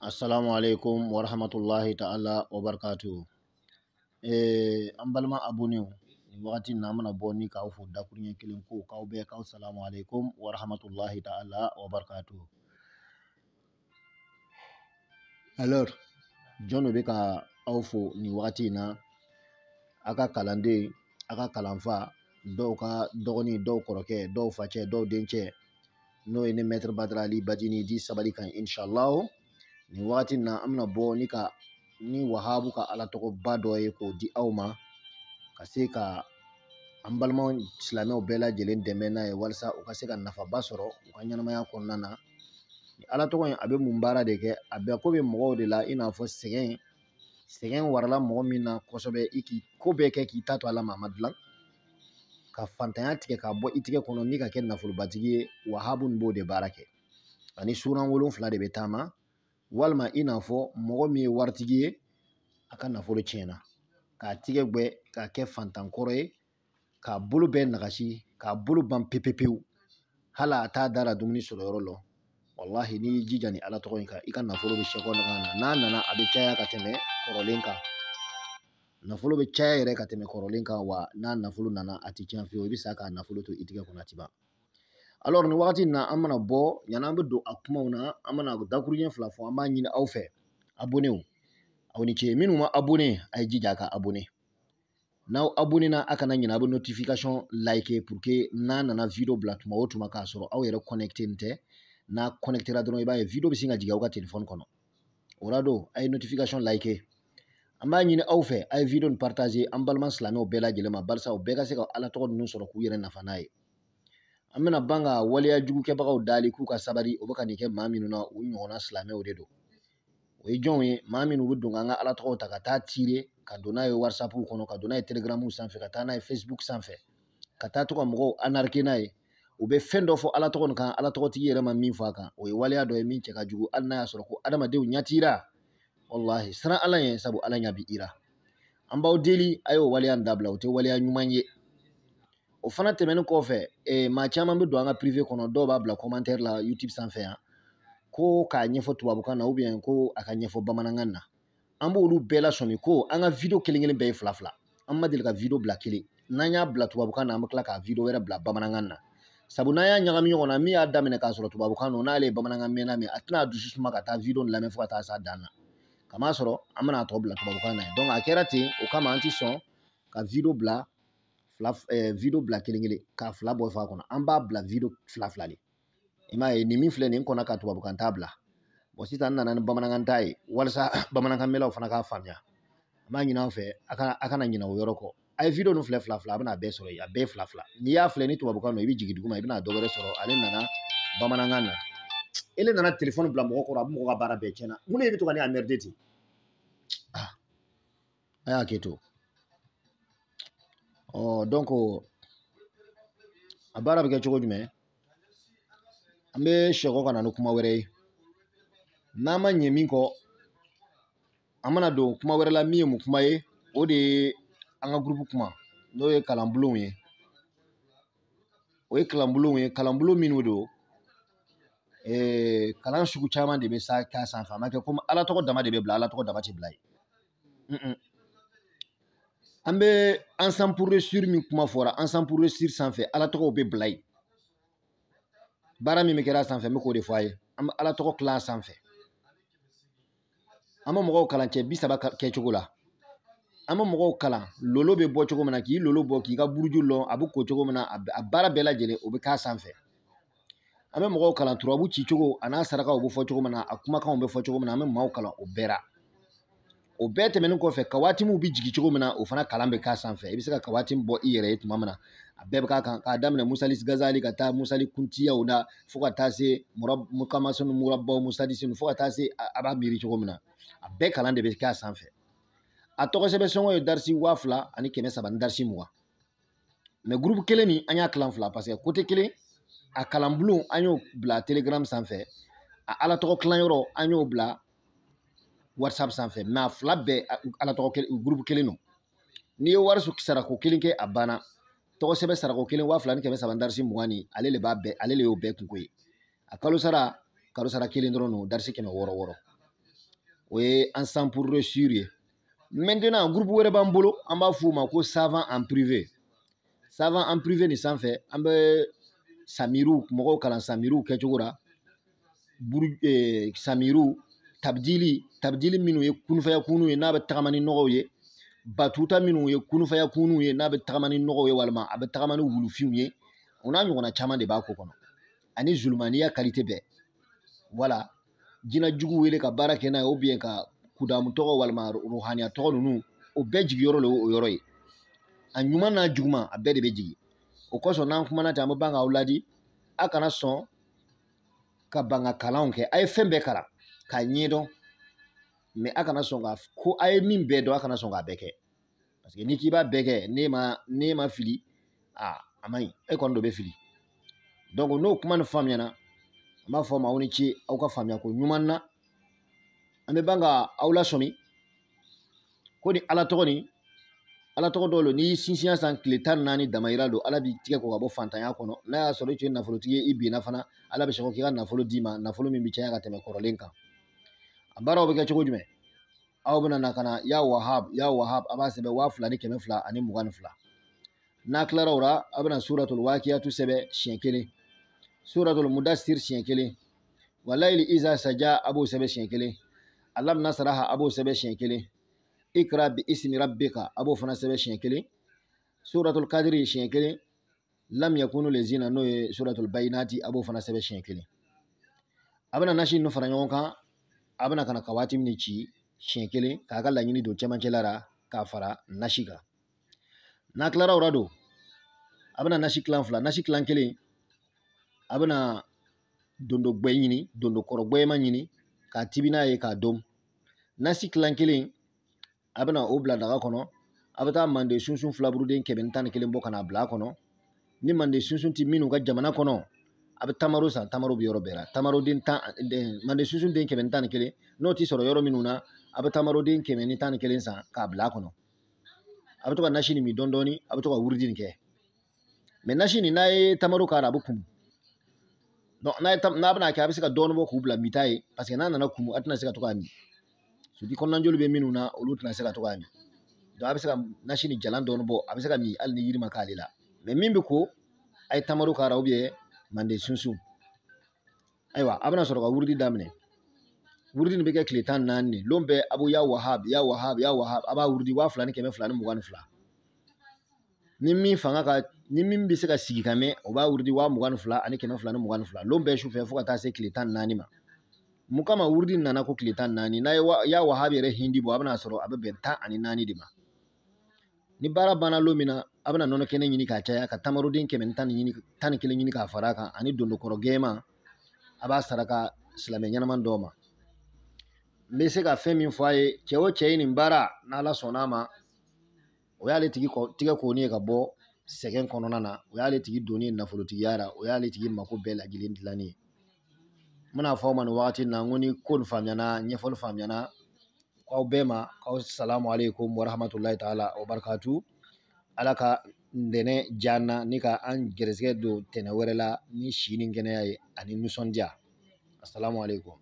Assalamu alaikum wa rahmatullahi ta'ala wa barakatuhu. An balima abonnéw, nin wagati in na an bɛna bɔ ni k'aw fo dakuruɲɛ kelen ko k'aw bɛɛ k'aw salamu alaikum wa rahmatullahi ta'ala wa barakatuhu. Alors, jɔn de bɛ ka aw fo nin wagati in na? A ka kalanden, a ka kalanfa, dɔw ka dɔgɔnin, dɔw kɔrɔkɛ, dɔw facɛ, dɔw dencɛ, n'o ye ne Maître Badara Ali Badini di sabali kan inshallah. Nin wagati in na an bɛna bɔ ni ka ni Wahabu ka Ala tɔgɔba dɔ ye k'o di aw ma, ka se ka an balima silamɛw bɛɛ lajɛlen dɛmɛ n'a ye walasa u ka se ka nafaba sɔrɔ u ka ɲɛnamaya kɔnɔna na. Ni Ala tɔgɔ in a bɛ mun baara de kɛ? A bɛ ko bɛ mɔgɔw de la, i n'a fɔ sɛgɛn, sɛgɛn warala mɔgɔ min na kosɛbɛ, i k'i ko bɛɛ kɛ k'i ta to Ala ma, a ma dilan, ka fantanya tigɛ k'a bɔ i tigɛ kɔnɔ ni ka kɛ nafolobatigi ye. Wahabu nin b'o de baara kɛ. Ani suran 7 de bɛ taama, walima i n'a fɔ mɔgɔ min ye waritigi ye, a ka nafolo tiɲɛna, k'a tigɛ gbɛ k'a kɛ fantankɔrɔ ye, k'a bolo bɛɛ nagasi, k'a bolo ban pepepewu, hali a t'a da la dumuni sɔrɔ yɔrɔ la. Walahi, n'i y'i jija ni Ala tɔgɔ in kan, i ka nafolo bɛ sɛkɔ ka na, n'a nana a bɛ caya ka tɛmɛ kɔrɔlen kan. Nafolo bɛ caya yɛrɛ ka tɛmɛ kɔrɔlen kan, wa n'a nafolo nana a ti tiɲɛ fiyewu, i bɛ sa k'a nafolo to i tigɛ kɔnɔ, a ti ban. Alors nin wagati in na an bɛna bɔ, yanni an bɛ don a kumaw na, an bɛna dakuruɲɛ 2 fɔ. An b'a ɲini aw fɛ, abonnéw, aw ni ce. Minnu ma abonné, a ye jija ka abonné. N'aw abonné na, a kana ɲinɛ, a bɛ notification like pour que n'a nana vidéo bila tuma o tuma k'a sɔrɔ aw yɛrɛ connecté tɛ. N'a connecté ra dɔrɔn, i b'a ye vidéo bɛ sin ka jigin aw ka téléphone kɔnɔ. O la don, a ye notification like. An b'a ɲini aw fɛ, a ye vidéo nin partager an balima silamɛw bɛɛ lajɛlen ma, barisa u bɛɛ ka se ka Ala tɔgɔ ninnu sɔrɔ k'u yɛrɛ nafa n'a ye. An bɛna ban ka waleya jugukɛbagaw dali k'u ka sabali, o bɛ ka nin kɛ maa minnu na, u ɲɔgɔnna silamɛw de don. O ye jɔnw ye? Maa minnu bɛ don k'an ka Ala tɔgɔw ta ka taa tirer, ka don n'a ye WhatsApp kɔnɔ, ka don n'a ye Telegram sanfɛ, ka taa n'a ye Facebook sanfɛ, ka taa to ka mɔgɔw anarquer n'a ye. U bɛ fɛn dɔ fɔ Ala tɔgɔ nin kan, Ala tɔgɔtigi yɛrɛ ma min fɔ a kan, o ye waleya dɔ ye min cɛ ka jugu, hali n'a y'a sɔrɔ ko adamadenw ɲɛ t'i la. Walahi, siran Ala ɲɛ, sabu Ala ɲɛ b'i la. An b'aw deli, a y'o waleya in dabila, o tɛ waleya ɲuman ye. O fana tɛmɛnen kɔfɛ, maa caman bɛ don an ka privé kɔnɔ, dɔw b'a bila commentaire la YouTube sanfɛ yan, ko k'a ɲɛfɔ tubabukan na, ou bien ko a ka ɲɛfɔ bamanankan na. An b'olu bɛɛ lasɔmi ko an ka vidéo kelen kelen bɛɛ ye 2 2. An ma deli ka vidéo bila kelen. N'an y'a bila tubabukan na, an bɛ tila k'a vidéo wɛrɛ bila bamanankan na. Sabu n'an y'a ɲagami ɲɔgɔn na, min y'a daminɛ k'a sɔrɔ tubabukan don, n'ale ye bamanankan mɛnna mɛn, a tɛna a dusu suma ka taa vidéo lamɛn fo ka taa s'a dan na. Kamasɔrɔ an bɛna a tɔ bila tubabukan na. Donc a kɛra ten, o kama an ti sɔn ka vidéo bila fila, vidéo bila kelen kelen k'a 2 bɔ fa kɔnɔ. An b'a bila vidéo 2 2 de. I m'a ye, nin min filɛ nin kɔnɔ ka tubabukan t'a bila. Bon, sisan n nana ni bamanankan ta ye walasa bamanankan mɛnlaw fana k'a faamuya. An b'a ɲini aw fɛ, a kana ɲinɛ o yɔrɔ kɔ. A ye vidéo ninnu filɛ 2 2, a bɛna a bɛɛ sɔrɔ yen, a bɛɛ 2 2. N'i y'a filɛ ni tubabukan don, i bɛ jigin duguma, i bɛna dɔ wɛrɛ sɔrɔ. Ale nana bamanankan na. Ele nana téléphone bila mɔgɔ kɔrɔ, a bɛ mɔgɔ ka baara bɛɛ tiɲɛna. Mun de bɛ to ka ne emmerder ten? Ah, a y'a kɛ to. Ɔ donc a baara bɛ kɛ cogo jumɛn? An bɛ sɛkɔ ka na ni kuma wɛrɛ ye. N'an ma ɲɛ min kɔ, an mana don kuma wɛrɛ la min ye mun kuma ye, o de ye an ka groupe kuma, n'o ye kalanbulonw ye. O ye kalanbulonw ye, kalanbulon minnu don, kalan sugu caman de bɛ sa k'a sanfɛ. A ma kɛ komi Ala tɔgɔ dama de bɛ bila, Ala tɔgɔ dama tɛ bila yen. An bɛ ensemble pour réussir min kuma fɔra, ensemble pour réussir sanfɛ, Ala tɔgɔw bɛ bila yen. Baara min bɛ kɛra a sanfɛ, n bɛ k'o de fɔ a ye. An bɛ Ala tɔgɔ tila a sanfɛ. An bɛ mɔgɔw kalan cɛ 30 kɛcogo la. An bɛ mɔgɔw kalan lolo bɛ bɔ cogo min na, k'i lolo bɔ, k'i ka buruju lɔn, a bɛ ko cogo min na, a baara bɛɛ lajɛlen o bɛ k'a sanfɛ. An bɛ mɔgɔw kalan turabu ci cogo, a n'a sarakaw bɛ fɔ cogo min na, a kumakanw bɛ fɔ cogo min na, an bɛ maaw kalan o bɛɛ la. O bɛɛ tɛmɛnen kɔfɛ, kawatimuw bɛ jigin cogo min na, o fana kalan bɛ k'a sanfɛ. I bɛ se ka kawatimu bɔ i yɛrɛ ye tuma min na, a bɛɛ bɛ k'a kan, k'a daminɛ Musali Gazali ka taa Musali Kuntiyaw la, fo ka taa se Mukamasunu Murabaw Musadisinu, fo ka taa se a b'a miiri cogo min na, a bɛɛ kalan de bɛ k'a sanfɛ. A tɔgɔ sɛbɛn sɔngɔ ye darisi 2320 ni darisi 20. Mais groupe kelen nin, an y'a kilan 2, parce que côté kelen a kalanbulon an y'o bila Telegram sanfɛ, a Ala tɔgɔ kilanyɔrɔ an y'o bila WhatsApp sanfɛ, mais a 2 bɛɛ Ala tɔgɔ kelen, groupe kelen don. N'i ye wari sarako kelen kɛ, a banna. Tɔgɔ sɛbɛn sarako kelen 2320 darisi 20 ni, ale de b'a bɛɛ, ale de y'o bɛɛ kunko ye. A kalo sara, kalo sara kelen dɔrɔn don, darisi 600 600. O ye Ensemble pour réussir ye. Maintenant, groupe wɛrɛ b'an bolo, an b'a f'u ma ko savant en privé. Savant en privé nin sanfɛ, an bɛ samiriw mɔgɔw kalan samiriw kɛcogo la, buru samiriw tabidili, tabidili minnu ye kunfaya kunu ye n'a bɛ tagama ni nɔgɔw ye, batuta minnu ye kunfaya kunu ye n'a bɛ tagama ni nɔgɔw ye, walima a bɛ tagama ni wulufinw ye, o n'a ɲɔgɔnna caman de b'a ko kɔnɔ, ani zulumaniya qualité bɛɛ. Wala jinɛ jugu wele ka baara kɛ n'a ye, ou bien ka kudamu tɔgɔ walima ruhaniya tɔgɔ ninnu, o bɛɛ jigiyɔrɔ le o yɔrɔ ye. A ɲuman n'a juguman, a bɛɛ de bɛ jigin. O kosɔn n'an kumana ten, an bɛ ban k'aw ladi, a kana sɔn ka ban ka kalanw kɛ. A ye fɛn bɛɛ kalan k'a ɲɛdɔn, mais a kana sɔn ka ko a ye min bɛɛ dɔn, a kana sɔn k'a bɛɛ kɛ, parce que n'i k'i b'a bɛɛ kɛ, n'e ma fili, a man ɲi, e kɔni dɔ bɛ fili. Donc n'o kuma nin faamuyana, an b'a fɔ ma aw ni ce aw ka faamuya ko ɲuman na. An bɛ ban ka aw lasɔmi ko ni Ala tɔgɔ nin, Ala tɔgɔ dɔw lo, n'i y'i sinsin san tile 14 damayira don, Ala b'i tigɛ ko ka bɔ fantanya kɔnɔ. N'a y'a sɔrɔ i tun ye nafolotigi ye, i binna fana, Ala bɛ sɔrɔ k'i ka nafolo d'i ma, nafolo min bɛ caya ka tɛmɛ kɔrɔlen kan. A baaraw bɛ kɛ cogo jumɛn? Aw bɛna na ka na ya Wahab, ya Wahab, a b'a sɛbɛn 2222. N'a tilara o la, a bɛna suratul Wakiyatu sɛbɛn siɲɛ kelen, suratul Mudassir siɲɛ kelen, walayili iza saja a b'o sɛbɛn siɲɛ kelen, alam nasraha a b'o sɛbɛn siɲɛ kelen, ikra bi ismi rabbika a b'o fana sɛbɛn siɲɛ kelen, suratul Kadiri siɲɛ kelen, lam yakunu lezina n'o ye suratul Bayinati a b'o fana sɛbɛn siɲɛ kelen. A bɛna nasi ninnu fara ɲɔgɔn kan, a bɛna ka na kawati min ci siɲɛ kelen k'a ka laɲini don cɛmancɛla la k'a fara nasi kan. N'a tilara o la don, a bɛna nasi kilan fila, nasi kilan kelen a bɛna dondo gbɛ ɲini, dondo kɔrɔ gbɛma ɲini k'a tibi n'a ye k'a dom. Nasi kilan kelen a bɛna o bila daga kɔnɔ, a bɛ taa manden sunsun filaburuden 111 bɔ ka n'a bila a kɔnɔ. Ni manden sunsun ti minnu ka jamana kɔnɔ, a bɛ tamaro san, tamaro bɛ yɔrɔ bɛɛ la, tamaroden 10, manden sunsun den 111 n'o ti sɔrɔ yɔrɔ minnu na, a bɛ tamaroden 111 san k'a bila a kɔnɔ. A bɛ to ka nasi nin min dɔɔni dɔɔni, a bɛ to ka wurudi nin kɛ. Mais nasi nin, n'a ye tamaro k'a la, a bɛ kumu. Donc n'a bɛna kɛ, a bɛ se ka dɔɔni bɔ k'u bila mita ye, parce que n'a nana kumu, a tɛna se ka to k'a min. Surtout kɔnɔnajoli bɛ minnu na, olu tɛna se ka to k'a min. Donc a bɛ se ka nasi nin jalan dɔɔni bɔ, a bɛ se ka min hali ni yiri ma k'ale la. Mais min bɛ ko, a ye tamaro k'a la ou bien manden sunsun. Ayiwa, a bɛna sɔrɔ ka wurudi daminɛ. Wurudi nin bɛ kɛ tile 14 de. Lon bɛɛ a b'o ya Wahab, ya Wahab, ya Wahab, a b'a wurudi 2222. Ni min fanga ka, ni min bɛ se ka sigi ka mɛn, o b'a wurudi 22222. Lon bɛɛ sufɛ fo ka taa se tile 14 ma. Mun kama wurudi nana ko tile 14? N'a ye ya Wahab yɛrɛ hindi bɔ, a bɛna sɔrɔ a bɛ bɛn 14 de ma. Ni baara banna lon min na, a bɛna nɔnɔ kɛnɛ ɲini k'a caya, ka tamaroden 111 ɲini k'a fara a kan, ani dondokɔrɔ gɛɛma, a b'a saraka silamɛ ɲɛnama dɔw ma. N bɛ se ka fɛn min fɔ a ye, cɛ o cɛ ye nin baara, n'Ala sɔnna a ma, o y'ale tigi tigɛ koni ye ka bɔ sɛgɛn kɔnɔna na, o y'ale tigi donni ye nafolotigiya la, o y'ale tigi mako bɛɛ lajɛlen dilanni ye. N bɛna fɔ aw ma nin wagati in na, n ko ni ko nin faamuyana, ɲɛfɔli faamuyana, k'aw bɛɛ ma, k'aw salamu aleykum wa rahmatulahi taala wa barakatu. Ala ka ntɛnɛn diya an na, ni ka an gɛrɛsɛgɛ don tɛnɛn wɛrɛ la ni si ni kɛnɛya ye ani nisɔndiya. Asalamu aleykum.